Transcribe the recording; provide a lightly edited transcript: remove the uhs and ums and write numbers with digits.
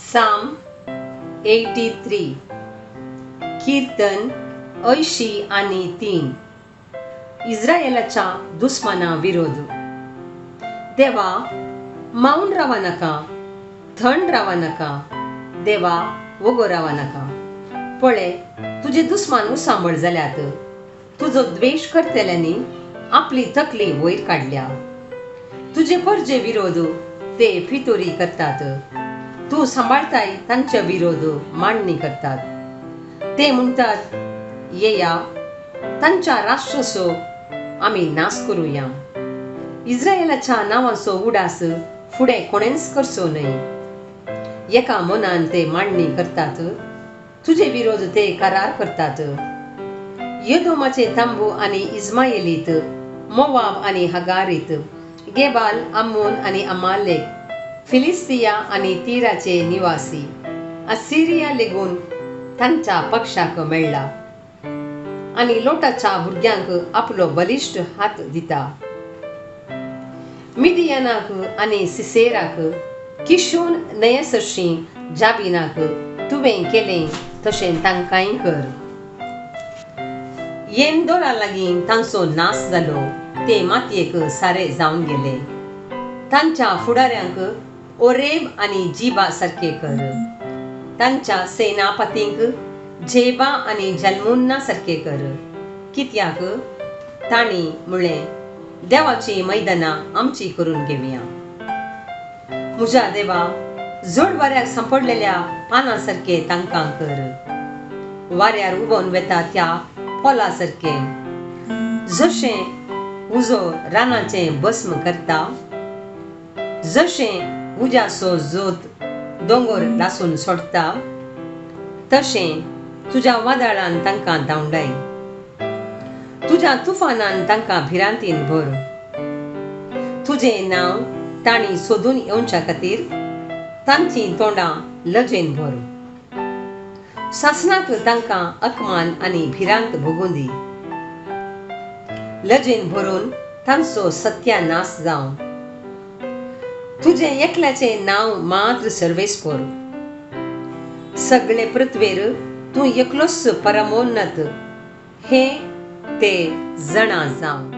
साम 83, किर्तन 83. इस्रायलाच्या दुस्माना विरोध. देवा, मावन रावा नाका, थंड रावा नाका, देवा वोगो रावा नाका. पळय, तुजे दुस्मान उसांबळ जाल्यात, तुजो द्वेश करतल्यांनी आपली तकली वयर काडल्या. तुजे परजे विरोध ते फितोरी करतात, तूं सांबाळताय तांचे विरोध मांडणी करतात. ते म्हणटात, येया, तांच्या राष्ट्राचो आमी नाश करुया, इस्रायलाच्या नांवाचो उडास फुडें कोणेंच करचो न्हय. एका मनान ते मांडणी करतात, तुजे विरोध ते करार करतात. येदोमाचे तांबू आनी इस्मायलीत, मोवाब आनी हगारीत, गेबाल, अम्मोन आनी अमालेक, फिलिस्तिया आनी तिराचे निवासी, असिरिया लेगून तांच्या पक्षाक मेळ्ळा आनी लोटाच्या भुरग्यांक आपलो बलिश्ट हात दिता. मिदियानाक आनी सिसेराक, किशून न्हंयेसरशीं जाबिनाक तुवें केलें तशें तांकांय कर. येंदोरा लागीं तांचो नाश जालो, ते मातयेक सारे जावन गेले. तांच्या फुडाऱ्यांक ओरेब आनी जिबा सारके कर, तांच्या सेनापतींक झेबा आनी जल्मुन्ना सारके कर. कित्याक तांणी म्हणलें, देवाची मैदानां आमची करून घेवया. म्हज्या देवा, जड वाऱ्याक सांपडलेल्या पानां सारके तांकां कर, वाऱ्यार उबोवन वेता त्या पोला सारके. जशें उजो रानाचें भस्म करता, जशें उज्याचो जोत दोंगर लासून सोडटा, तशें तुज्या वादळान तांकां धांवडाय, तुज्या तुफानान तांकां भिरांतीन भर. तुजें नांव तांणी सोदून येवच्या खातीर तांचीं तोंडां लजेन भर. सासणाक तांकां अकमान आनी भिरांत भोगूं दी, लजेन भरून तांचो सत्यानाश जावं. तुजें एकल्याचें नांव मात्र सर्वेस्पर, सगळे पृथ्वेर तूं एकलोच परमोन्नत हें ते जाणा जावं.